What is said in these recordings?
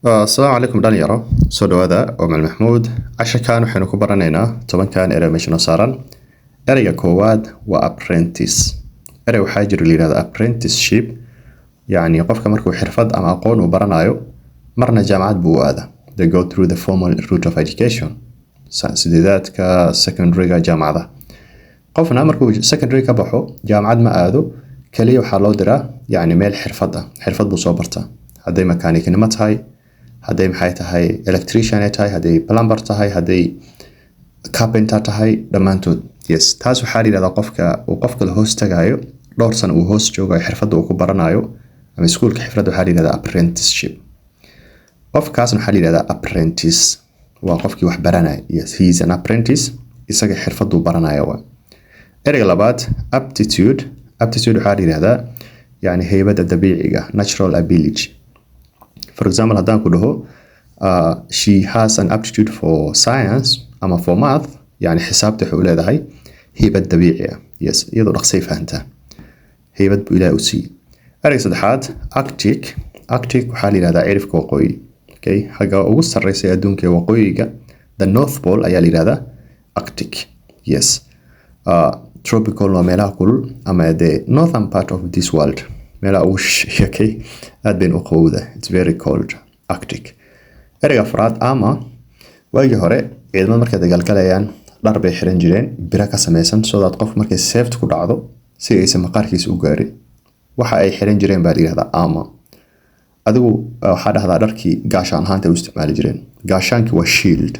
Asalaamu calaykum dhalinyaro, soo dhawaada. Waa Macalin Maxamuud. Casharkan waxaynu ku baranaynaa 10-kan erey meesha noo saaran. Ereyga koowaad waa apprentice. Erey waxaa jira la yihahdo apprenticeship, yacni qofka markuu xirfad ama aqoon uu baranayo, marna jaamacad buu u aadaa. They go through the formal route of education, sideedaadka, secondaryga, jaamacada. Qofna markuu secondary ka baxo jaamacad ma aado, kaliya waxaa loo diraa yacni meel xirfad ah, xirfad buu soo bartaa. Hadday makaanikinimo tahay, hadday maxay tahay, electrician ay tahay, hadday plumber tahay, hadday carpenter tahay, dhammaantood. Yes, taas waxaa la yihahdaa qofka uu qofka la hoos tagayo, dhowr sano uu hoos joogayo, xirfadda uu ku baranayo ama iskuulka xirfadda, waxaa la yihahdaa apprenticeship. Qofkaasna waxaa la yihahdaa apprentice, waa qofkii wax baranaya. Yes, he is an apprentice, isaga xirfaduu baranaya waa. Ereyga labaad, aptitude. Aptitude waxaa la yihahdaa yani heybadda dabiiciga, natural ability. For example, haddaan ku dhaho "She has an aptitude for science" ama for math, yani xisaabta waxay u leedahay heybad dabiici ah. Yes, iyadoo dhaqsay fahantaa, heybad buu Ilaah u siiyey. Ereyga saddexaad, arctic. Arctic waxaa la yihahdaa cirifka waqooyi. Okay, xagga ugu sarreysa ee adduunka ee waqooyiga, the North Pole ayaa la yihahdaa arctic. Yes, tropical waa meelaha kulul ama the northern part of this world, meelaha ugu shisheeya. Okay, aad bayn u qabowda, it's very cold, arctic. Ereyga afraad, armor. Waagii hore ciidamada markay dagaalgalayaan dhar bay xiran jireen bira ka sameysan, so that qof markay seeft ku dhacdo si aysan maqaarkiisa u gaarin. Waxa ay xiran jireen baa la yihahdaa armor. Adigu waxaa dhahdaa dharkii gaashaan ahaanta ay u isticmaali jireen. Gaashaankii waa shield.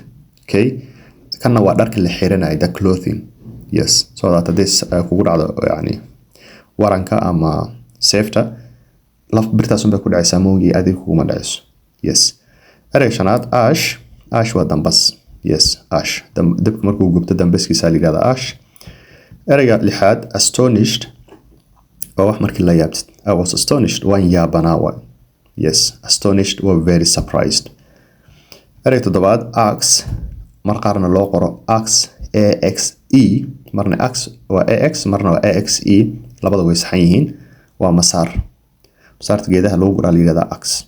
Okay, kanna waa dharka la xiranayo, the clothing. Yes, so that haddii kugu dhacdo yani waranka ama seefta, laf birtaas unbay ku dhacaysaa moogii, adiga kuguma dhacayso. Yes. Ereyga shanaad, ash. Ash waa dambas. Yes, ash, dabka markuu gubto dambaskiisa la yihahda ash. Ereyga lixaad, astonished, waa wax markii la yaabtid. I was astonished, waan yaabanaa waay. Yes, astonished waa very surprised. Ereyga toddobaad, axe. Mar qaarna loo qoro ax, a x e, marna ax waa a x, marna waa a x e, labada way saxan yihiin. Waa masaar. Masaarta geedaha lagu guraa la yihahdaa axe.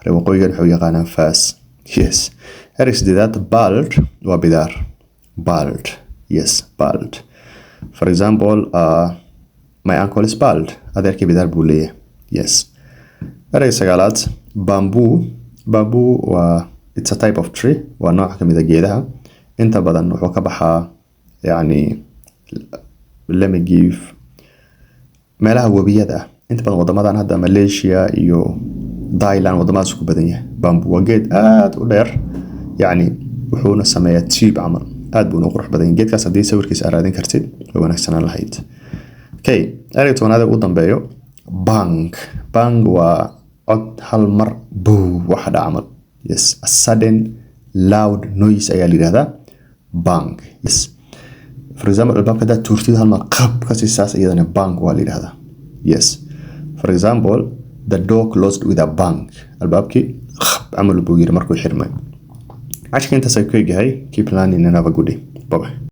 Reer waqooyigan waxay u yaqaanaan faas. Yes. Ereyga sideedaad, bald, waa bidaar. Bald, yes, bald. For example, my uncle is bald, adeerkii bidaar buu leeyahay. Yes. Ereyga sagaalaad, bamboo. Bamboo waa, it's a type of tree, waa nooc ka mid a geedaha. Inta badan wuxuu ka baxaa yani, let me give, meelaha webiyada ah. Inta badan wadamadan hadda Malaysia iyo Thailand, wadamadaas ku badan yahay. Bamboo waa geed aad u dheer, yacni wuxuuna sameeyaa tube camal, aad buuna u qurux badan yahay geedkaas. Haddii sawirkiisa aad raadin kartid, way wanaagsanaan lahayd. Okay, ereyga 10aad ee ugu dambeeyo, bang. Bang waa cod hal mar bow waxa dhaca camal. Yes, a sudden loud noise ayaa la yihahdaa bang. Yes, for example, albaabka haddaad tuurtid, hal mar qab ka siisaas, iyadana bang waa la yihahdaa. Yes, for example, the door closed with a bang, albaabkii qab camal buu yiri markuu xirmay. Casharka intaas ay ku egyahay. Keep learning and have a good day. Bye bye.